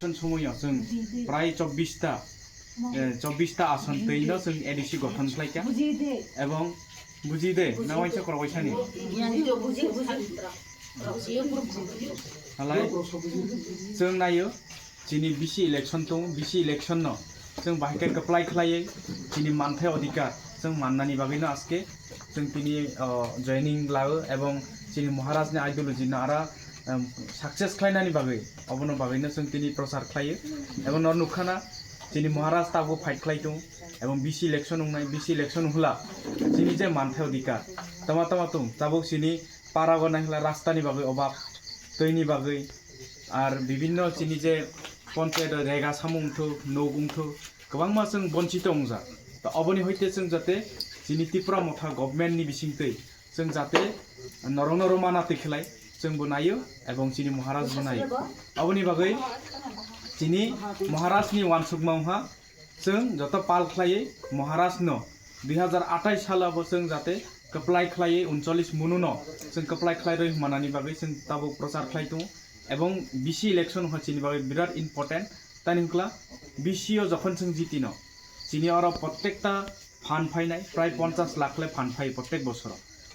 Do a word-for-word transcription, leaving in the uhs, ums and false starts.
Election somoyo chwng prai chobbish ta, eh, chobbish ta ason twino chwng A D C gothon khlaikha. Ebong buji de, na waisa korok waisani? Halai chwng naio, chini B C election tong, B C election no chwng bahai khe kwplai khlaiwi chini manthai odhikar chwng mannani bagwino aske chwng tini, o, joining lao ebong chini Maharaj ni ideology no ara, em, success khlainani bagwi, obono bagwino chwng tini prochar khlaio. Ebong no nukha na chini Maharaj tabuk fight khlai tong ebong B C election wngnai, B C election hwla chini je manthai odhikar tama tama tong tabuk chini para go nai hwla rasta ni bagwi obab, twi ni bagwi, ar bibinno chini je ponchayat rega samung wngthok, nok wngthok, kwbangma chwng bonchito wngjak. To oboni hoite chwng jate chini Tipra Motha government ni bisingtwi chwng jate norok norok mana twi khlai chwng bo naio ebong chini Maharaj bo naio. Aboni bagwi chini Maharaj ni wansukma wngkha chwng joto pal khlaiwi Maharaj no dui hazar athais salo bo chwng jate kwplai khlaiwi uncholish munu no chwng kwplai khlai rwi manani bagwi chwng tabuk prochar khlai tongo. Ebong B C election wngkha chini bagwi birat important. Tani hwnkla B C o jokhon chwng jiti no, chini oro prottekta phan phainai, prai ponchas lakh le phan phai prottek bosoro.